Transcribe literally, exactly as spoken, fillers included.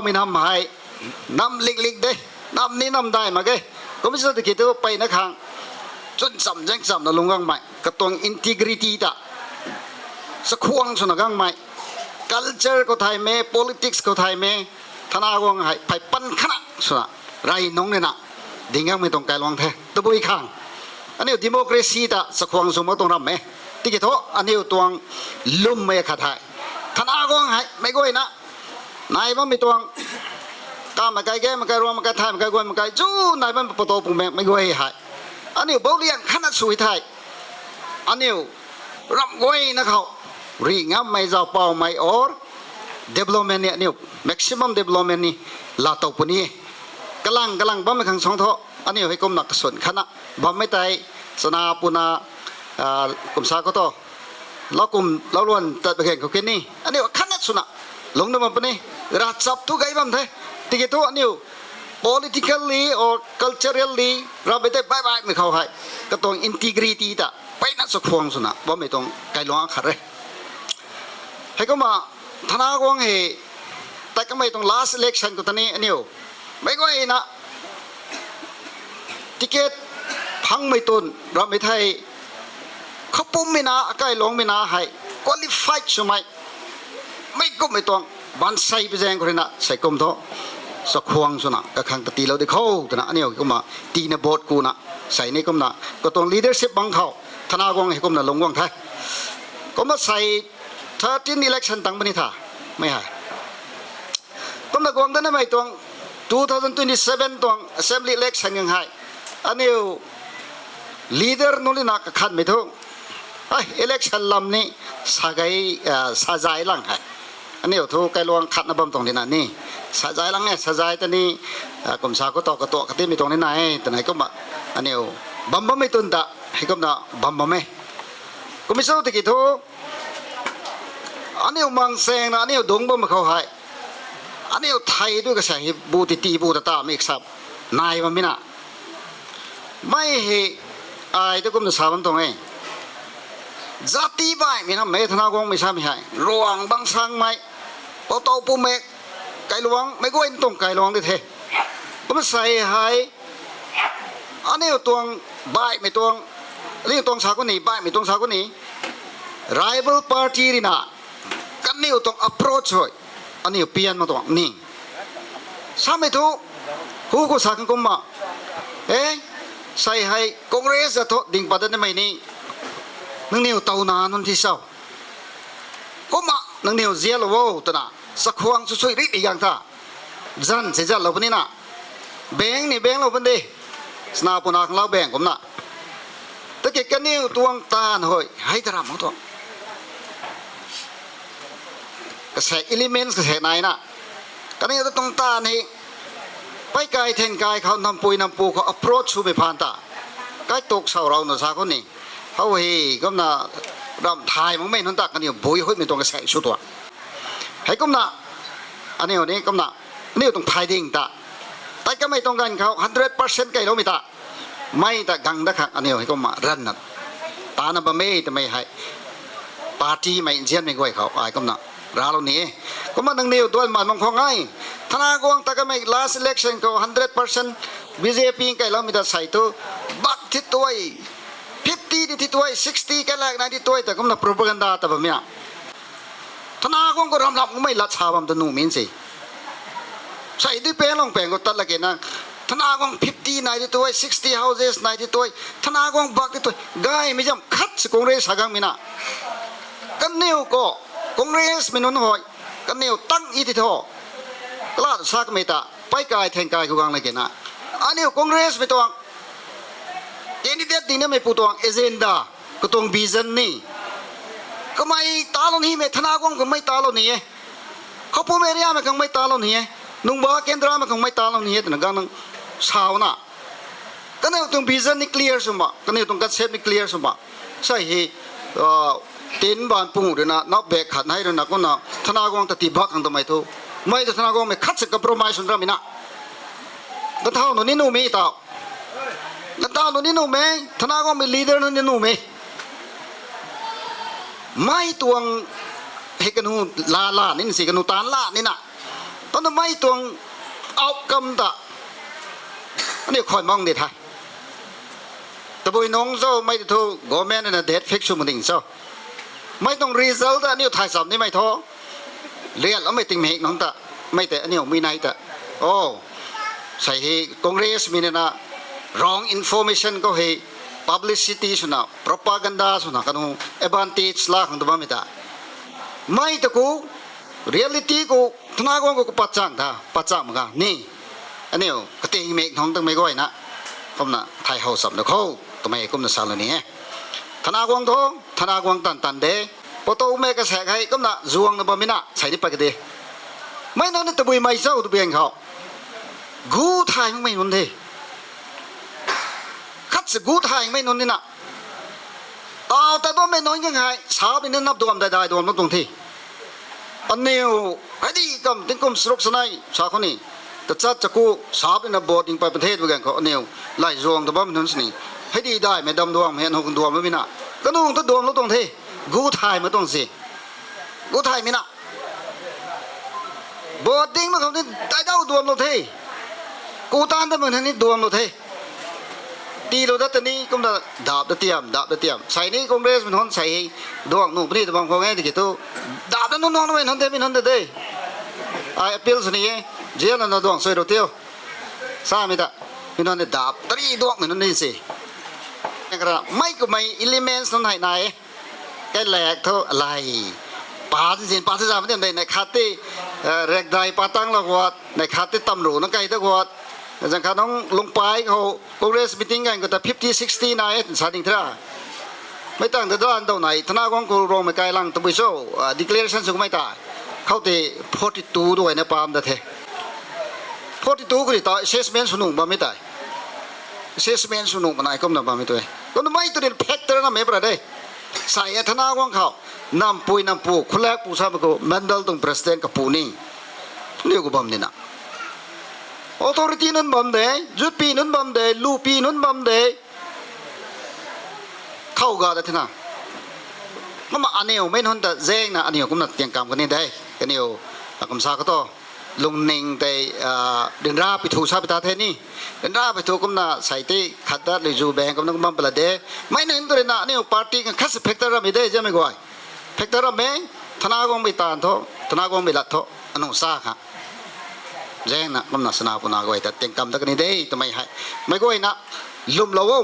Mei nam hei, nam liklik de, nam ni nam dai mak ge. Kum sw tiki thu peyna khang, chwn cham zaeng chamna lungc gangmei, katuang integrity ta, chakhwang swna gangmei, culture khou thaymei, politics khou thaymei, Thana Guang hei phey pan khatna swna, rey nungc nina, ding gangmei tuang kailuang the. Tabui khang, aniu democracy ta chakhwang sw mak tuang ram e. Tiki thu, aniu tuang lwmmei khat hei, Thana Guang hei meic guayna nai bammei tuang, kamei kai, gaymei kai, ruangmei kai, thaymei kai, guanmei kai, zu nai bammei pwtau pumei meic guay hei, aniu boulian khatna sw thei, aniu ramh guayna khou rih ngammei, zaupaumei or development ni aniu maximum development ni laatow puni. Kalang kalang bammei khang suang thu, aniu hei kumna kaswn khatna bammei tei, chana puna, kum sa khou thu, lau kum lau luan tat bagang khou kini, aniu khatna swna lungcna bam puni. Ravchap thu gay bam the. Tiki thu aniu politically or culturally ramhmei tei baih baihmei khou hei, katuang integrity ta peyna chakhwang swna bammei tuang kailuang khat re. Heikumna, Thana Guang hei, tat kamei tuang last election khou ta ni aniu meic guayna ticket phangmei twn ramhmei thei, khoupummei na, akailuangmei na hei, qualified swmei, meic kumhmei tuang, baansei pui zaeng khou ruina sei kum thu, chakhwang swna kakhang ta tiilou di khou twna aniu kumna, tiina vote kuna, sei ni kumna, katuang leadership bang khou, Thana Guang hei kumna lungc guang the. Kumna sei thirteen election tang puni tha, mei hei. Kumna guang danamei tuang two thousand twenty-seven tuang assembly election gang hei, aniu leader nunc ruina kakhanmei thu, election lam ni sa gay, sa zay lang hei, aniu thu kailuang khatna bam tuang dina ni, sa zay lang e, sa zay ta ni, kum sa khou thu katuak khatimei tuang ni nai e twna kumna, aniu bam bammei twn ta, heikumna bam bam e. Kum sw tiki thu, aniu maengchaengna aniu dungc bammei khou hei, aniu thei tu kasei hei bu titi bu ta tamei kasa nai bammei na, mei hei, ai tu kumna sa bam tuang e. Zati baihmei nammei Thana Guangmei samei hei, ruang bang sangmei, pwtau pumei, kailuang, meic guayna tuang kailuang di the. Kumna sei hei, aniu tuang baihmei tuang, aniu tuang sa kuni, baihmei tuang sa kuni, rival party ruina, kaniw tuang approach hei, aniu pian mak tuang ni, samei thu, hu khou sa khang kumna, e, sei hei Congress ta thu ding pat datmei ni, nangniw towna nunc thi cho, kumna nangniw zialou o twna, chakhwang sw sui ri ri gang tha, zan si zanlou punina, bang ni banglou pun de, chana puna khang lau bang kumna, tiki kaniw tuang taanv hei hei ta ram mak tuang, kasek elements kasek naina, kaniw ta tuang taanv hei, peikai thenkai khou nampui nampu khou approach swmei phaan ta, kaituk sau rau na sa khou ni, how hei kumna, ramh thay makmei nunc ta kaniw bui huimei tuang kasek sw tuang, heikumna, aniu ni kumna, aniu tuang thay ding ta, tat kamei tuang ganv khou hundred percent kailoumei ta, mei ta gang dat khang aniu hei kumna ranvna, tana bam e twmei hei, partymei nzianmei guay khou ai kumna, raclou ni e, kumna nangniw duan man bam khwang e, Thana Guang tat kamei last election khou hundred percent B J P kailoumei ta sei thu, bak thi tuai, fifty di thi tuai, sixty kailak nai di tuai ta kumna propaganda ta bammei na, Thana Guang khou ramh lam kummei lat sa bam ta nuhmei se, sei di pang lang pang khou tat lak kena, Thana Guang fifty nai di tuai, sixty houses nai di tuai, Thana Guang bak di tuai, gaymei zam khat si Congress sa gangmei na, kaniw khou, Congressmei nunc hei, kaniw tang i ti thu, kala sa kamei ta peikai thenkai khou gang lak kena, aniu Congressmei tuang candidate dingnameipu tuang agenda, katuang vision ni, kamei talou nimei, Thana Guang kamei talou ni e, Khoupum areamei khang mei talou ni e, Nungba Kendramei khang mei talou ni e twna gang nang sauna, kaniw tuang vision ni clear sw ma, kaniw tuang concept ni clear sw ma, sei hei, tin ban pung ruina nap bak khat nei ruina kumna Thana Guang ta tii bak khang twmei thu, mei ta Thana Guangmei khat si compromise sw ramei na, ganthau nunc ni nuhmei tau, ganthau nunc ni nuhmei, Thana Guangmei leader nunc ni nuhmei, mei tuang hei kanu laa la ni si, kanu taanc la nina, Kumna mei tuang outcome ta aniu khuay mang di the. Tabui nungc cho, mei tu thu government na date fix sw mak ding cho. Mei tuang result ta aniu thay cham nimei thu, rial amei tingmik nungc ta, mei tei aniu mei nai ta, o, sei hei Congress mei na wrong information khou hei publicity swna, propaganda swna kanu advantage la khang tu bammei ta, mei ta khou reality khou Tana guang khou pat chang tha, pat chang mak ga ni. Aniu kating mik nungc tangmei guayna kumna thay how cham da kho, twmei kumna salou ni e. Tana guang thu, Tana guang tan tan de. Pu Tokmei kasaek hei kumna zuangna bammei na sei ni pat ka de. Mei nunc ni tabui mei cho twbiang khou, gu thay makmei nunc the. Khat si gu thay makmei nunc ni na, taw ta bammei nunc khang hei sap ni nap duam dai dai duam lou tuang the. Aniu hei di kam tingkum charuk chanei sa khou ni, tachat chaku sap ni na vote ding pat pan the twbiang khou aniu lay zuang ta bammei nunc sini, hei di daihmei dam duangmei hei aniu khang duam bammei na, kanu ta duam lou tuang the. Gu thay mak tuang si, gu thaymei na, vote dingmei khou ni daidau duam lou the. Ku taanv ta mak ni duam lou the. Tiilou dat ta ni kumna dap da tiam, dap da tiam. Sei ni Congress mei nunc sei hei duang nuh puni ta bam khou nge tiki thu, dap da nunc nuangmei nunc tei mei nunc ta de. Ai appeal sw ni e, jail na duang sui rou tiu, samei ta, mei nunc ni dap tari duangmei nunc ni si. Kara mei kumei elements nunc hei nai e. Kailak thu lay, pa zin pa zin zam diam dei, neih khat ti, eh, Rekdai pa tang la guat, neih khat ti Tamru na kai ta guat. Zang khat nung Lungpai khou Congress meeting ganv khou ta fifty sixty nai e twna sa ding thra. Mei tang ta dan dau nai, Tana guang khou Ruangmei kailang tabui cho, ah, declaration sw kamei ta, khou tei forty two tu gayna pam da the. Forty two khou ri ta assessment sw nuh bammei tei, assessment sw nuh manai kumna bammei tu e. Kumna mei tu rin factor na mei pra de. Sei e Tana guang khou, nampui nampu khulak pu samei khou mandal tuang president kapu ni, niw khou bam ni na, authority nunc bam de, jutpi nunc bam de, lupi nunc bam de. Khou ga da thena, kumna aniu mei nunc ta zaengna aniu kumna tiang kam kani de. Kaniw, a, kum sa khou tu, lungning tei, a, ryanra pi thu sa pi ta the ni. Ryanra pi thu kumna sei tei khat ta luizu bang kumna kum bam pala de. Mei nunc tu rina aniu party khang khat si factor rammei de, ziammei guay. Factor rammei, Tana guangmei taanv thu, Tana guangmei lat thu, anu sa kha. Zaengna kumna sana puna guay ta tiang kam ta kani de twmei hei, mei guayna lwmlou o.